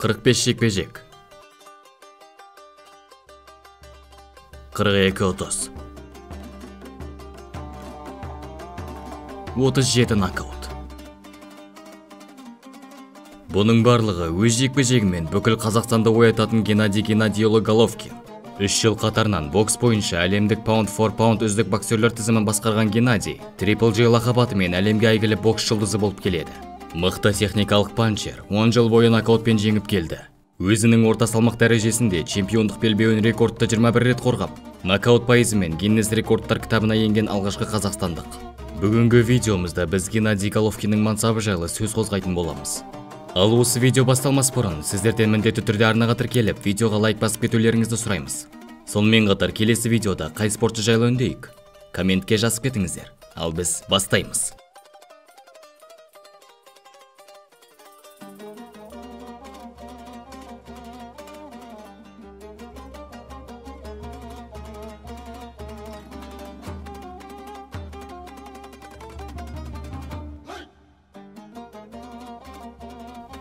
45 жекпе-жек. 42 ұтыс. 37 нокаут. Бұның барлығы өз жекпе-жегімен бүкіл Қазақстанды оятатын Геннадий Геннадийұлы Головкин. 3 жыл қатарынан бокс бойынша әлемдік pound for pound үздік боксерлер тізімін басқарған Геннадий Triple G лақап атымен әлемге әйгілі бокс жұлдызы болып келеді. Мықты техникалық панчер 10 жыл бойы нокаутпен жеңіп келді. Өзінің орта салмақ дәрежесінде чемпиондық белбеуін рекордты 21 рет қорғап, нокаут пайызымен Гиннес рекордтар кітабына енген алғашқы қазақстандық. Бүгінгі видеомызда біз Геннадий Головкиннің мансабы жайлы сөз қозғайтын боламыз. Ал осы видео басталмас бұрын сіздерден міндетті түрде арнаға тіркеліп, видеоға лайк басып кетулеріңізді сұраймыз. Сонымен қатар келесі видеода қай спортшы жайлы үндейік? Комментке жазып кетіңіздер. Ал біз бастаймыз.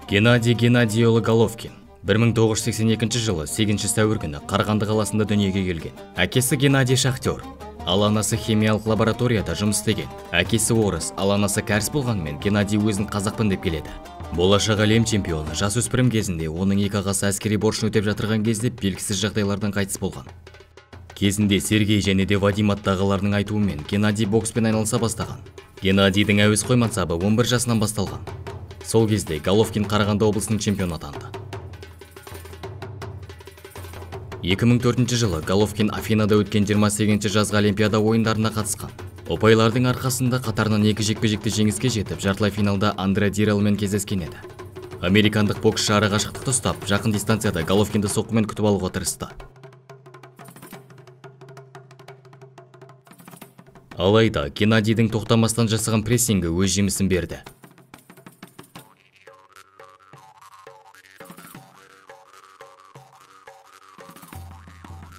Геннадий Геннадийұлы Головкин 1982 жылы 8 сәуір күні Қарағанды қаласында дүниеге келген. Әкесі Геннадий шахтер, ал анасы химиялық лабораторияда жұмыс істеген. Әкесі орыс, ал анасы кәріс болғанымен Геннадий өзін қазақпын деп келеді. Болашақ әлем чемпионы жасөспірім кезінде оның екі ағасы әскери борышын өтеп жатырған кезде белгісіз жағдайлардан қайтыс болған. Кезінде Сергей және де Вадим атты ағаларының айтуымен Геннадий бокспен айналыса бастаған. Геннадийдің әуесқой мансабы 11 жасынан басталған. Сол кезде Головкин Қарағанды облысының чемпионы атанды. 2004 жылы Головкин Афинада өткен 28-ші жазғы Олимпиада ойындарына қатысқан. Ұпайлардың арқасында қатарынан екі жекпе-жекте жеңіске жетіп, жартылай финалда Андре Дирелмен кездескен еді. Американдық боксшы ара қашықтықты ұстап, жақын дистанцияда Головкинді соққымен күтіп алуға тырысты. Алайда Геннадийдің тоқтамастан жасаған прессингі өз жемісін берді.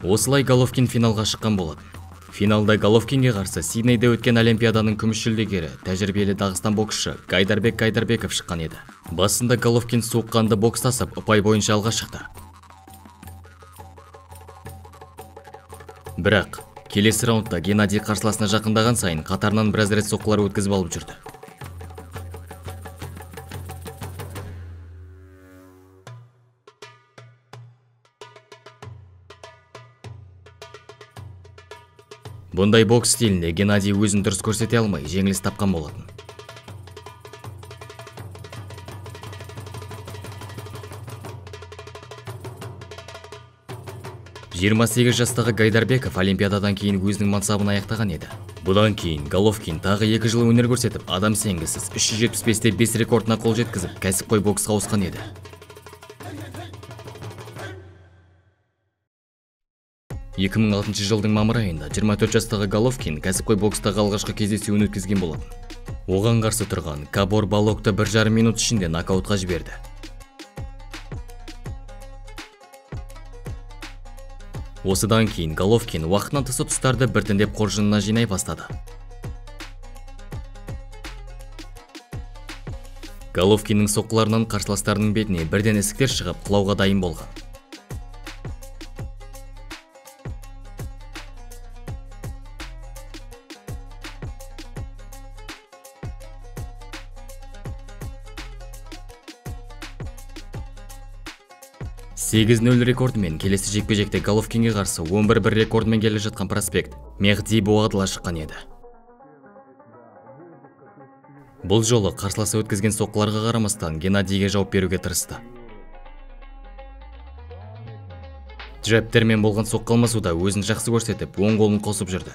Осылай Головкин финалға шыққан болатын. Финалда Головкинге қарсы Сиднейде өткен Олимпиаданың күміс жүлдегері, тәжірибелі Дағыстан боксшы Гайдарбек Гайдарбеков шыққан еді. Басында Головкин суыққанды бокстасып, ұпай бойынша алға шықты. Бірақ келесі раундта Геннадий қарсыласына жақындаған сайын қатарынан біраз рет соққылар өткізіп алып жүрді. Бұндай бокс стилінде Геннадий өзін дұрыс көрсете алмай, жеңіліс тапқан болатын. 28 жастағы Гайдарбеков Олимпиададан кейін өзінің мансабын аяқтаған еді. Бұдан кейін Головкин тағы 2 жыл өнер көрсетіп, адам сенгісіз 375-те 5 рекордына қол жеткізіп, кәсіпқой боксқа ауысқан еді. 2006 жылдың мамыр айында 24 жастағы Головкин кәсіпқой бокстағы алғашқы кездесуін өткізген болатын. Оған қарсы тұрған Габор Балогты 1,5 минут ішінде нокаутқа жіберді. Осыдан кейін Головкин уақытынан тыс ұтыстарды біртіндеп қоржынына жинай бастады. Головкиннің соққыларынан қарсыластарының бетіне бірден ісіктер шығып, құлауға дайын болған. 8-0 рекордымен келесі жекпе-жекте Головкинге қарсы 11-1 рекордымен келе жатқан проспект Мехди Буадла шыққан еді. Бұл жолы қарсыласы өткізген соққыларға қарамастан Геннадийге жауап беруге тырысты. Джебтермен болған соққы алмасуда өзін жақсы көрсетіп, оң қолын қосып жүрді.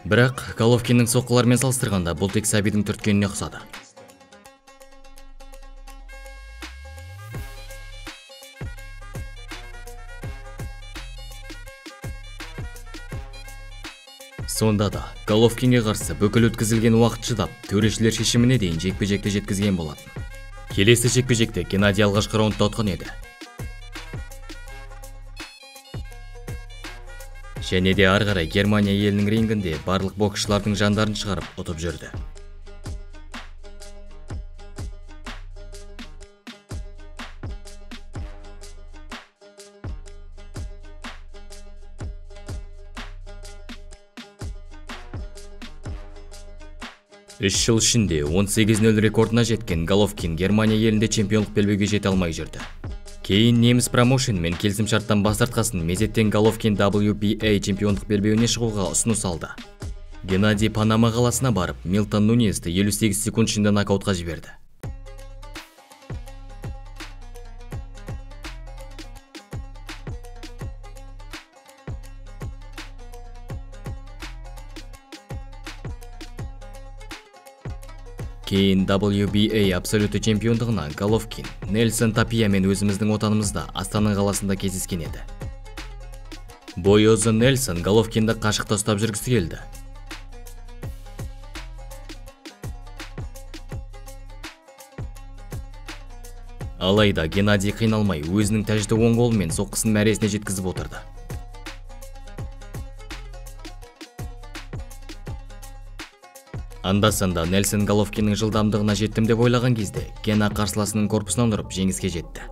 Бірақ Головкиннің соққыларымен салыстырғанда бұл тек сәбидің түрткеніне ұқсады. Сонда да Головкинге қарсы бүкіл өткізілген уақыт шыдап, төрешілер шешіміне дейін жекпе-жекті жеткізген болатын. Келесі жекпе-жекте Геннадий алғашқы раундта ұтқан еді. Және де ары қарай Германия елінің рингінде барлық боксшылардың жандарын шығарып ұтып жүрді. 3 жыл ішінде 18-0 рекордына жеткен Головкин Германия елінде чемпиондық белбеуге жете алмай жүрді. Кейін неміс промоушенмен келісімшарттан бас тартқасын мезеттен Головкин WBA чемпиондық белбеуіне шығуға ұсыныс алды. Геннадий Панама қаласына барып, Милтон Нуньесті 58 секунд ішінде нокаутқа жіберді. Кейін WBA абсолютті чемпиондығына Головкин Нельсон Тапиямен өзіміздің отанымызда Астана қаласында кездескен еді. Бойы ұзын Нельсон Головкинді қашықта ұстап жүргісі келді. Алайда Геннадий қиналмай өзінің тәжді оң қолымен соққысын мәресіне жеткізіп отырды. Анда-санда Нельсон Головкиннің жылдамдығына жеттім деп ойлаған кезде, Гена қарсыласының корпусынан ұрып жеңіске жетті.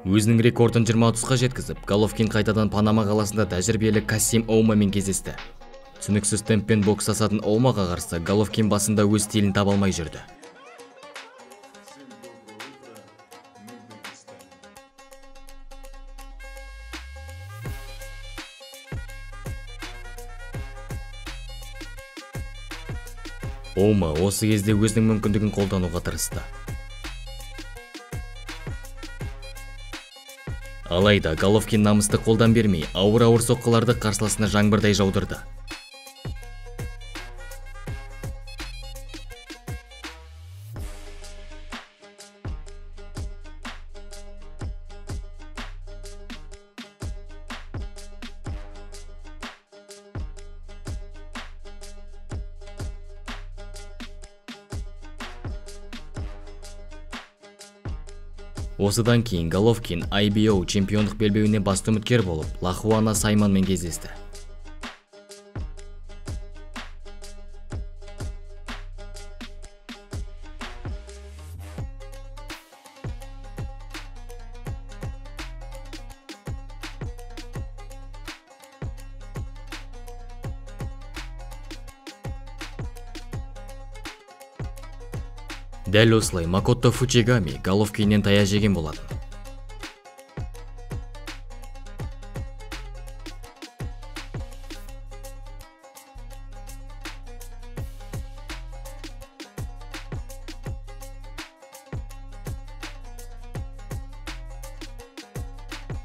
Өзінің рекордын 20-ға жеткізіп, Головкин қайтадан Панама қаласында тәжірибелі Кассим Оумамен кездесті. Түсініксіз темппен бокстасатын Оумаға қарсы Головкин басында өз стилін таба алмай жүрді. Оума осы кезде өзінің мүмкіндігін қолдануға тырысты. Алайда Головкин намысты қолдан бермей, ауыр-ауыр соққыларды қарсыласына жаңбырдай жаудырды. Осыдан кейін Головкин IBO чемпиондық белбеуіне басты үміткер болып, Лахуана Саймонмен кездесті. Дәл осылай Макото Фучигами Головкиннен тая жеген болатын.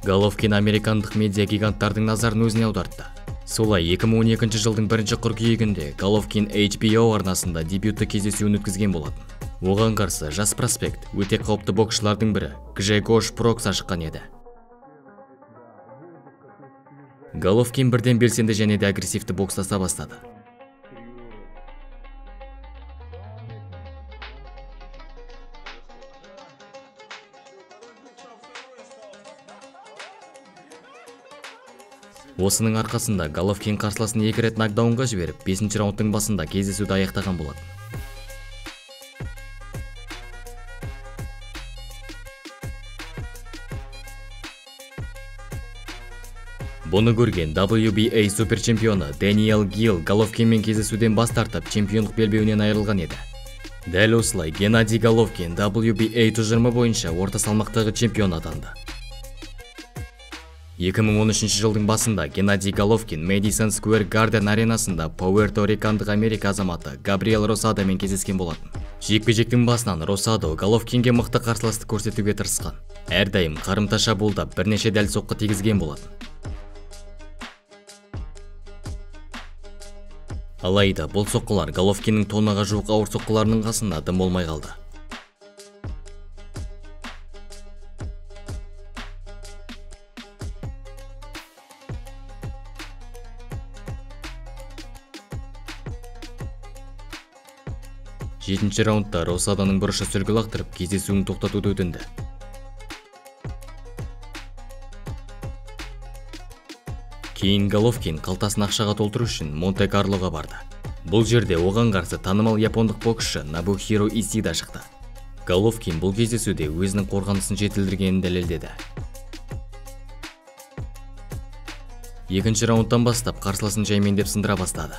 Головкин американдық медиа гиганттардың назарын өзіне аудартты. Солай 2012 жылдың 1 қыркүйегінде Головкин HBO арнасында дебютті кездесуін өткізген болатын. Оған қарсы жас проспект өте қауіпті боксшылардың бірі Гжегош Прокса шыққан еді. Головкин бірден белсенді және де агрессивті бокстаса бастады. Осының арқасында Головкин қарсыласын 2 рет нокдаунға жіберіп, 5 раундтың басында кездесуді аяқтаған болатын. Бұны көрген WBA суперчемпионы Дэниел Гилл Головкинмен кездесуден бас тартып, чемпиондық белбеуінен айырылған еді. Дәл осылай Геннадий Головкин WBA тұжырымы бойынша орта салмақтағы чемпион атанды. 2013 жылдың басында Геннадий Головкин Мэдисон Сквер Гарден аренасында пуэрто-рикандық Америка азаматы Габриэл Росадомен кездескен болатын. Жекпе-жектің басынан Росадо Головкинге мықты қарсыластық көрсетуге тырысқан. Әрдайым қарымта шабуылдап бірнеше дәл соққы тигізген болатын. Алайда бұл соққылар Головкиннің тоннаға жуық ауыр соққыларының қасында дым болмай қалды. Жетінші раундта Росадоның бұрышы сүлгі лақтырып, кездесуін тоқтатуды өтінді. Кейін Головкин қалтасын ақшаға толтыру үшін Монте-Карлоға барды. Бұл жерде оған қарсы танымал япондық боксшы Нобухиро Исида шықты. Головкин бұл кездесуде өзінің қорғанысын жетілдіргенін дәлелдеді. Екінші раундтан бастап қарсыласын жаймендеп сындыра бастады.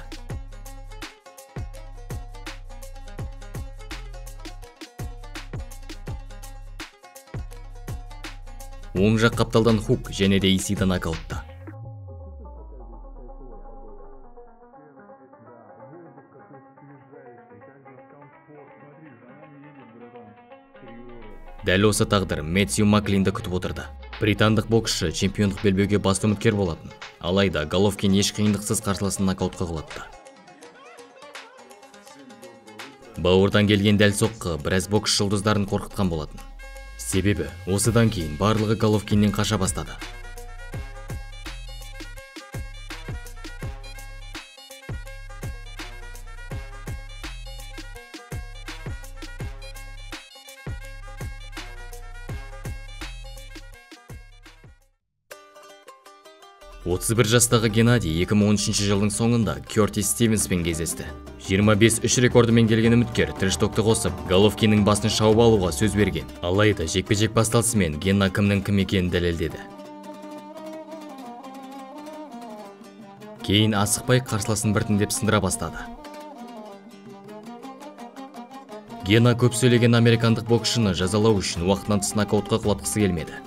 Оң жақ қапталдан хук және де Исида нокаутта. Дәл осы тағдыр Мэтью Маклинді күтіп отырды. Британдық боксшы чемпиондық белбеуге басты үміткер болатын. Алайда Головкин еш қиындықсыз қарсыласын нокаутқа құлатты. Бауырдан келген дәл соққы біраз бокс жұлдыздарын қорқытқан болатын. Себебі осыдан кейін барлығы Головкиннен қаша бастады. 31 жастағы Геннадий 2013 жылдың соңында Кертис Стивенспен кездесті. 25-3 рекордымен келген үміткер трэш-токты қосып, Головкиннің басын шауып алуға сөз берген. Алайда жекпе-жек басталысымен Генна кімнің кім екенін дәлелдеді. Кейін асықпай қарсыласын біртіндеп сындыра бастады. Генна көп сөйлеген американдық боксшыны жазалау үшін уақытынан тыс нокаутқа құлатқысы келмеді.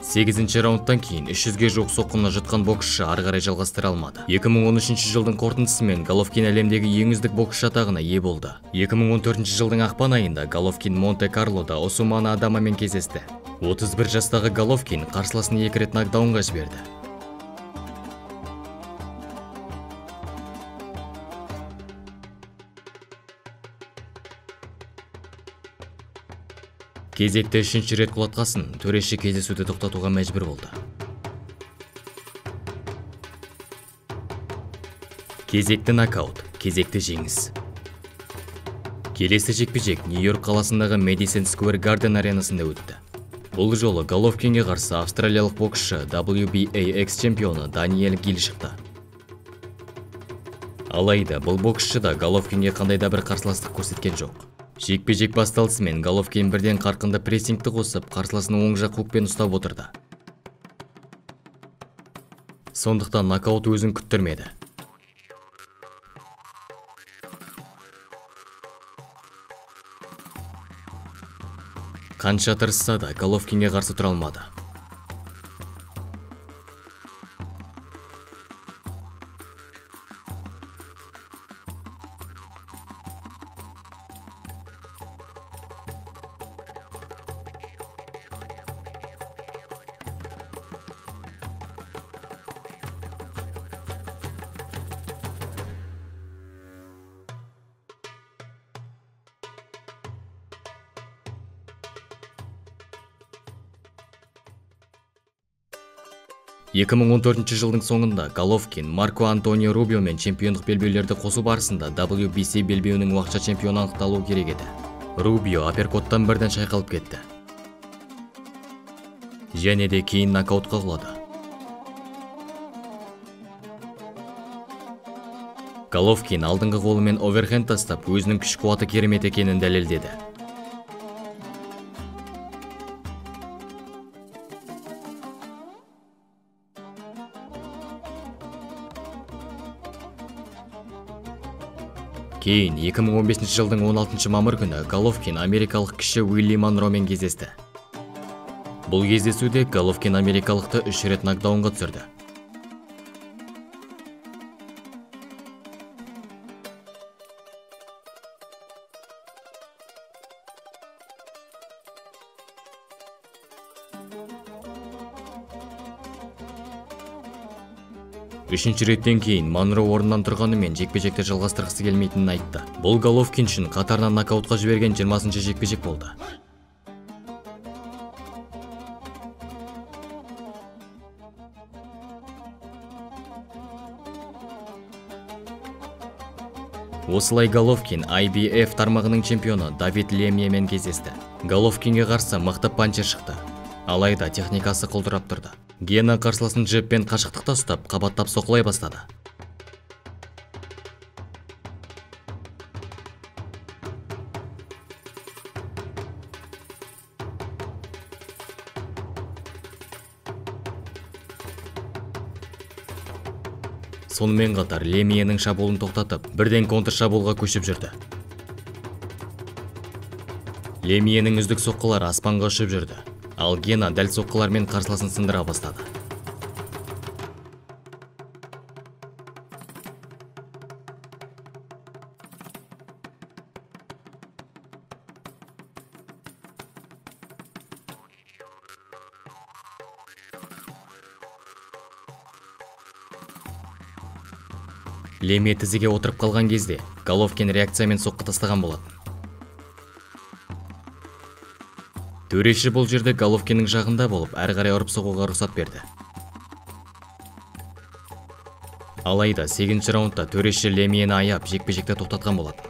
Сегізінші раундтан кейін 300-ге жуық соққыны жұтқан боксшы ары қарай жалғастыра алмады. 2013 жылдың қорытындысымен Головкин әлемдегі ең үздік боксшы атағына ие болды. 2014 жылдың ақпан айында Головкин Монте-Карлода Осумана Адамамен кездесті. 31 жастағы Головкин қарсыласын екі рет нокдаунға жіберді. Кезекті үшінші рет құлатқасын, төреші кездесуді тоқтатуға мәжбүр болды. Кезекті нокаут, кезекті жеңіс. Келесі жекпе-жек Нью-Йорк қаласындағы Мэдисон Сквер Гарден аренасында өтті. Бұл жолы Головкинге қарсы австралиялық боксшы WBA экс-чемпионы Даниэль Гилл шықты. Алайда бұл боксшы да Головкинге қандай да бір қарсыластық көрсеткен жоқ. Жекпе-жек басталысымен Головкин бірден қарқынды прессингті қосып, қарсыласын оң жақ хукпен ұстап отырды. Сондықтан нокаут өзін күттірмеді. Қанша тырысса да Головкинге қарсы тұра алмады. 2014 жылдың соңында Головкин Марко Антонио Рубиомен чемпиондық белбеулерді қосу барысында WBC белбеуінің уақытша чемпионы анықталуы керек еді. Рубио апперкоттан бірден шайқалып кетті. Және де кейін нокаутқа құлады. Головкин алдыңғы қолымен оверхенд тастап, өзінің күш-қуаты керемет екенін дәлелдеді. Кейін 2015 жылдың 16 мамыр күні Головкин америкалық кіші Уилли Монромен кездесті. Бұл кездесуде Головкин америкалықты 3 рет нокдаунға түсірді. Үшінші реттен кейін Монро орнынан тұрғанымен жекпе-жекті жалғастырғысы келмейтінін айтты. Бұл Головкин үшін қатарынан нокаутқа жіберген 20-шы жекпе-жек болды. Осылай Головкин IBF тармағының чемпионы Давид Лемьемен кездесті. Головкинге қарсы мықты панчер шықты. Алайда техникасы құлдырап тұрды. Гена қарсыласын джебпен қашықтықта ұстап, қабаттап соққылай бастады. Сонымен қатар Лемьенің шабуылын тоқтатып, бірден контршабуылға көшіп жүрді. Лемьенің үздік соққылары аспанға ұшып жүрді. Ал Гена дәл соққылармен қарсыласын сындыра бастады. Лемье тізеге отырып қалған кезде Головкин реакциямен соққы тастаған болатын. Төреші бұл жерде Головкиннің жағында болып, әрі қарай ұрып соғуға рұқсат берді. Алайда 8-ші раундта төреші Лемьені аяп, жекпе-жекті тоқтатқан болатын.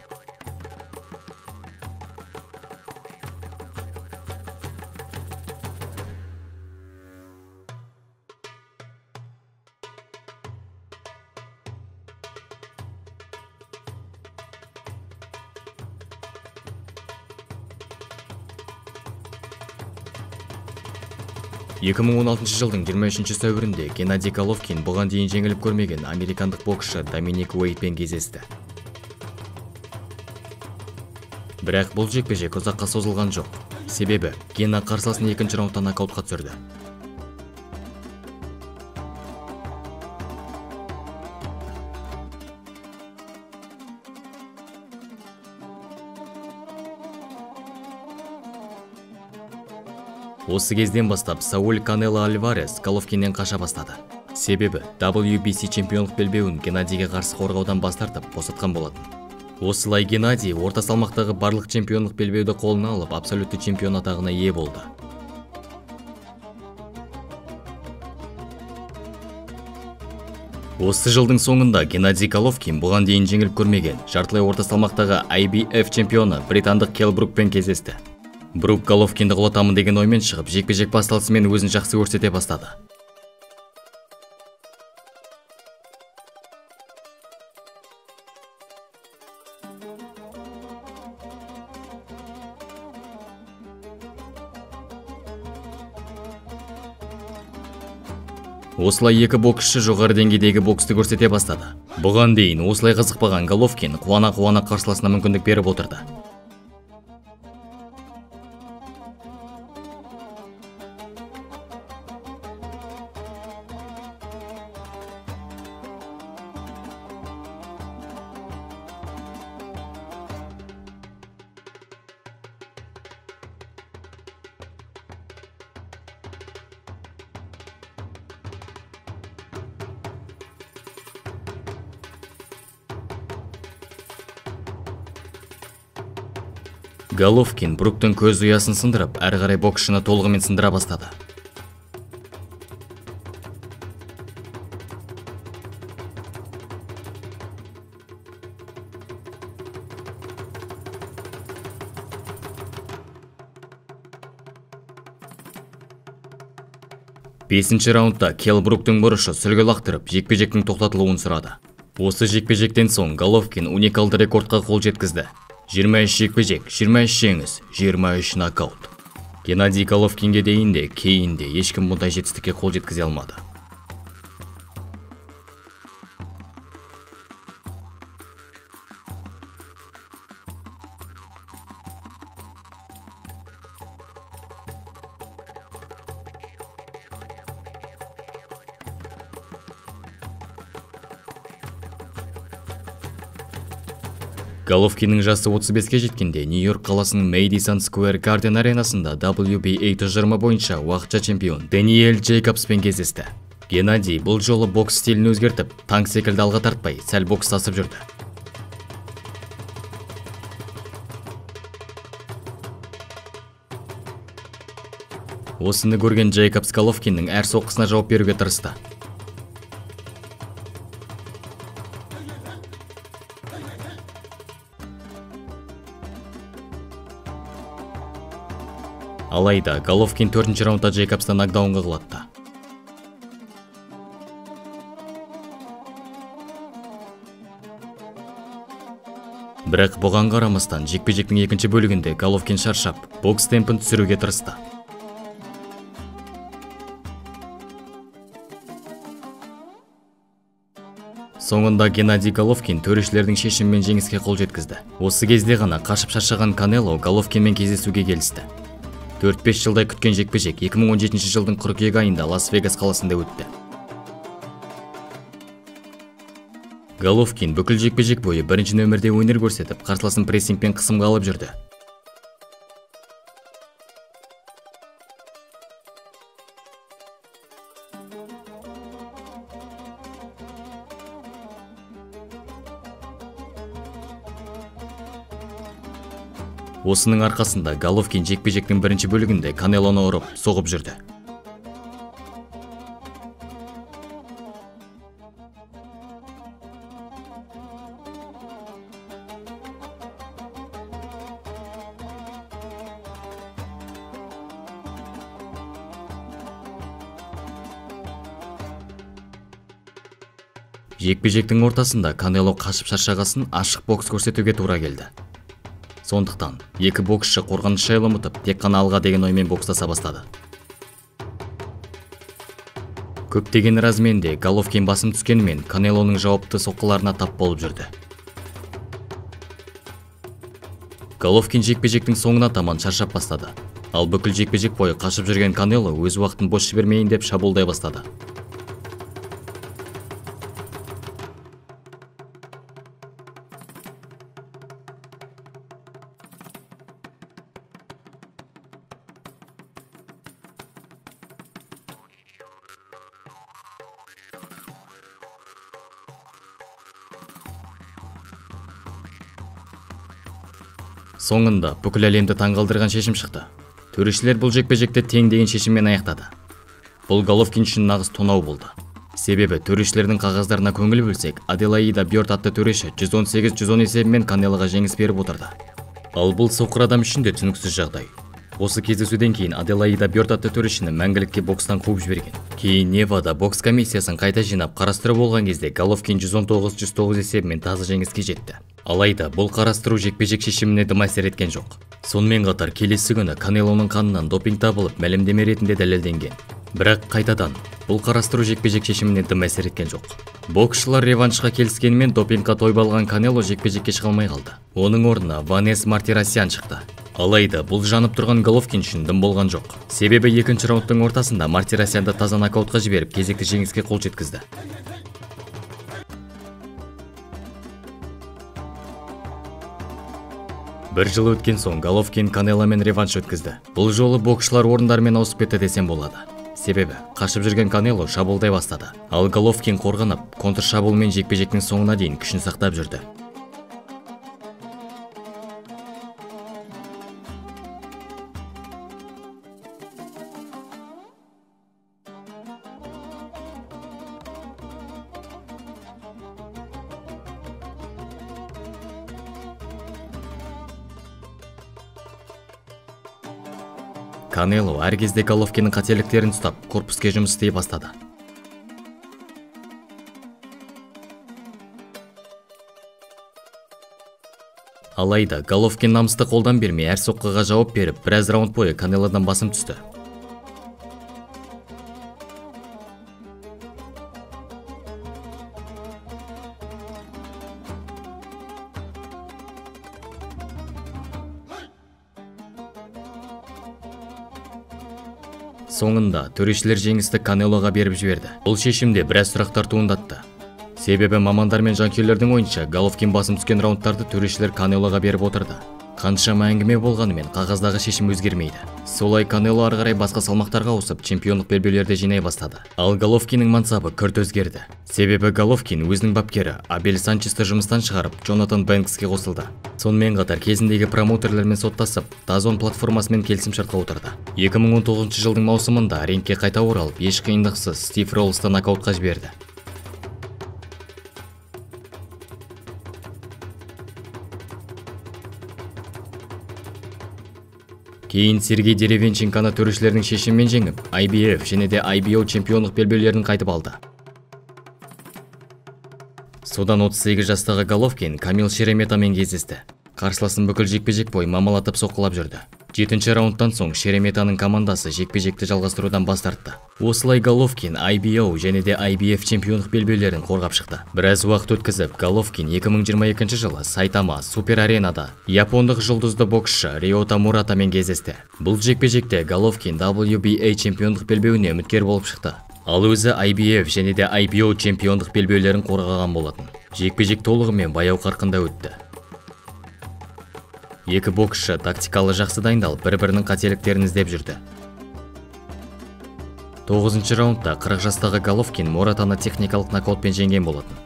2016 жылдың 23 сәуірінде Геннадий Головкин бұған дейін жеңіліп көрмеген американдық боксшы Доминик Уэйдпен кездесті. Бірақ бұл жекпе-жек ұзаққа созылған жоқ. Себебі Гена қарсыласын екінші раундта нокаутқа түсірді. Осы кезден бастап Сауль Канело Альварес Головкиннен қаша бастады. Себебі WBC чемпиондық белбеуін Геннадийге қарсы қорғаудан бас тартып, босатқан болатын. Осылай Геннадий орта салмақтағы барлық чемпиондық белбеуді қолына алып, абсолютті чемпион атағына ие болды. Осы жылдың соңында Геннадий Головкин бұған дейін жеңіліп көрмеген жартылай орта салмақтағы IBF чемпионы британдық Келл Брукпен кездесті. Брук Головкинді құлатамын деген оймен шығып, жекпе-жек басталысымен өзін жақсы көрсете бастады. Осылай екі боксшы жоғары деңгейдегі боксты көрсете бастады. Бұған дейін осылай қызықпаған Головкин қуана-қуана қарсыласына мүмкіндік беріп отырды. Головкин Бруктың көз ұясын сындырып, әрі қарай боксшыны толығымен сындыра бастады. Бесінші раундта Келл Бруктың бұрышы сүлгі лақтырып, жекпе-жектің тоқтатылуын сұрады. Осы жекпе-жектен соң Головкин уникалды рекордқа қол жеткізді. 23 жекпе-жек, 23 жеңіс, 23 нокаут. Геннадий Головкинге дейін де, кейін де ешкім мұндай жетістікке қол жеткізе алмады. Головкиннің жасы 35-ке жеткенде Нью-Йорк қаласының Мэдисон Сквер Гарден аренасында WBA тұжырымы бойынша уақытша чемпион Дэниэль Джейкобспен кездесті. Геннадий бұл жолы бокс стилін өзгертіп, танк секілді алға тартпай, сәл бокстасып жүрді. Осыны көрген Джейкобс Головкиннің әр соққысына жауап беруге тырысты. Алайда Головкин 4-ші раундта Джейкобсты нокдаунға құлатты. Бірақ бұған қарамастан жекпе-жектің екінші бөлігінде Головкин шаршап, бокс темпін түсіруге тырысты. Соңында Геннадий Головкин төрешілердің шешімімен жеңіске қол жеткізді. Осы кезде ғана қашып шаршаған Канело Головкинмен кездесуге келісті. 4-5 жылдай күткен жекпе-жек 2017 жылдың қыркүйек айында Лас-Вегас қаласында өтті. Головкин бүкіл жекпе-жек бойы бірінші нөмірде өнер көрсетіп, қарсыласын прессингпен қысымға алып жүрді. Осының арқасында Головкин жекпе-жектің бірінші бөлігінде Канелоны ұрып, соғып жүрді. Жекпе-жектің ортасында Канело қашып шаршағасын ашық бокс көрсетуге тура келді. Сондықтан екі боксшы қорғаныс жайлы ұмытып, тек қана алға деген оймен бокстаса бастады. Көптеген разменде Головкин басым түскенімен Канелоның жауапты соққыларына тап болып жүрді. Головкин жекпе-жектің соңына таман шаршап бастады. Ал бүкіл жекпе-жек бойы қашып жүрген Канело өз уақытын бос жібермейін деп шабуылдай бастады. Соңында бүкіл әлемді таңғалдырған шешім шықты. Төрешілер бұл жекпе-жекті тең деген шешіммен аяқтады. Бұл Головкин үшін нағыз тонау болды. Себебі төрешілердің қағаздарына көңіл бөлсек, Аделаида Бьорд атты төреші 118-110 есебімен Канелоға жеңіс беріп отырды. Ал бұл соқыр адам үшін де түсініксіз жағдай. Осы кездесуден кейін Аделаида Бьорд атты төрешіні мәңгілікке бокстан қуып жіберген. Кейін Невада бокс комиссиясын қайта жинап қарастыру болған кезде Головкин 119-109 есебімен таза жеңіске жетті. Алайда бұл қарастыру жекпе-жек шешіміне дым әсер еткен жоқ. Сонымен қатар келесі күні Канелоның қанынан допинг табылып, мәлімдеме ретінде дәлелденген. Бірақ қайтадан бұл қарастыру жекпе-жек шешіміне дым әсер еткен жоқ. Боксшылар реваншқа келіскенімен допингқа тойып алған Канело жекпе-жекке шыға алмай қалды. Оның орнына Ванес Мартиросян шықты. Алайда бұл жанып тұрған Головкин үшін дым болған жоқ. Себебі екінші раундтың ортасында Мартиросянды таза нокаутқа жіберіп, кезекті жеңіске қол жеткізді. Бір жыл өткен соң Головкин Канеломен реванш өткізді. Бұл жолы боксшылар орындарымен ауысып кетті десем болады. Себебі қашып жүрген Канело шабуылдай бастады. Ал Головкин қорғанып, контршабуылмен жекпе-жектің соңына дейін күшін сақтап жүрді. Канело әр кезде Головкиннің қателіктерін ұстап, корпуске жұмыс істей бастады. Алайда Головкин намысты қолдан бермей, әр соққыға жауап беріп, біраз раунд бойы Канелодан басым түсті. Соңында төрешілер жеңісті Канелоға беріп жіберді. Бұл шешімде біраз сұрақтар туындатты. Себебі мамандар мен жанкүйерлердің ойынша Головкин басым түскен раундтарды төрешілер Канелоға беріп отырды. Қаншама әңгіме болғанымен қағаздағы шешім өзгермейді. Солай Канело ары қарай басқа салмақтарға ауысып, чемпиондық белбеулерді жинай бастады. Ал Головкиннің мансабы күрт өзгерді. Себебі Головкин өзінің бапкері Абель Санчесті жұмыстан шығарып, Джонатан Бэнкске қосылды. Сонымен қатар кезіндегі промоутерлермен соттасып, DAZN платформасымен келісімшартқа отырды. 2019 жылдың маусымында рингке қайта оралып, еш қиындықсыз Стив Роллсты нокаутқа жіберді. Кейін Сергей Деревенченконы төрешілердің шешімімен жеңіп, IBF және де IBO чемпиондық белбеулерін қайтып алды. Содан 38 жастағы Головкин Камил Шереметамен кездесті. Қарсыласын бүкіл жекпе-жек бойы мамалатып соққылап жүрді. 7-ші раундтан соң Шереметаның командасы жекпе-жекті жалғастырудан бас тартты. Осылай Головкин IBO және де IBF чемпиондық белбеулерін қорғап шықты. Біраз уақыт өткізіп, Головкин 2022 жылы Сайтама Супер Аренада япондық жұлдызды боксшы Риота Муратамен кездесті. Бұл жекпе-жекте Головкин WBA чемпиондық белбеуіне үміткер болып шықты. Ал өзі IBF және де IBO чемпиондық белбеулерін қорғаған болатын. Жекпе-жек толығымен баяу қарқында өтті. Екі боксшы тактикалы жақсы дайындалып, бір-бірінің қателіктерін іздеп жүрді. 9-шы раундта 40 жастағы Головкин Моратаны техникалық нокаутпен жеңген болатын.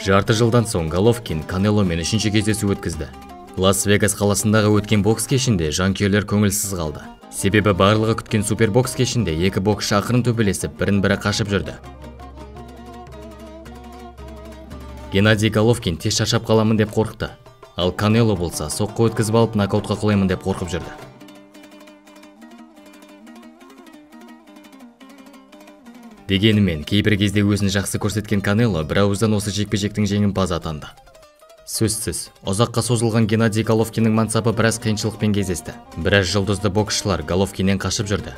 Жарты жылдан соң Головкин Канеломен үшінші кездесу өткізді. Лас-Вегас қаласындағы өткен бокс кешінде жанкүйерлер көңілсіз қалды. Себебі барлығы күткен супербокс кешінде екі боксшы ақырын төбелесіп, бірін-бірі қашып жүрді. Геннадий Головкин тез шаршап қаламын деп қорықты. Ал Канело болса, соққы өткізіп алып нокаутқа құлаймын деп қорқып жүрді. Дегенімен, кейбір кезде өзін жақсы көрсеткен Канело бір ауыздан осы жекпе-жектің жеңімпазы атанды. Сөзсіз, ұзаққа созылған Геннадий Головкиннің мансабы біраз қиыншылықпен кездесті. Біраз жұлдызды боксшылар Головкиннен қашып жүрді.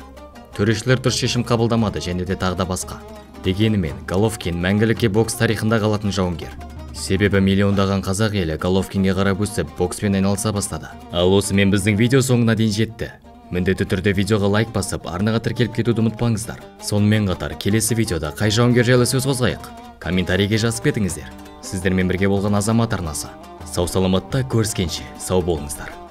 Төрешілер дұрыс шешім қабылдамады және де тағы да басқа. Дегенімен, Головкин мәңгілікке бокс тарихында қалатын жауынгер. Себебі миллиондаған қазақ елі Головкинге қарап өсіп, бокспен айналыса бастады. Ал осымен біздің видео соңына дейін жетті. Міндетті түрде видеоға лайк басып, арнаға тіркеліп кетуді ұмытпаңыздар. Сонымен қатар, келесі видеода қай жауынгер жайлы сөз қозғайық? Комментарийге жазып кетіңіздер. Сіздермен бірге болған Азамат арнасы. Сау саламатта көріскенше, сау болыңыздар.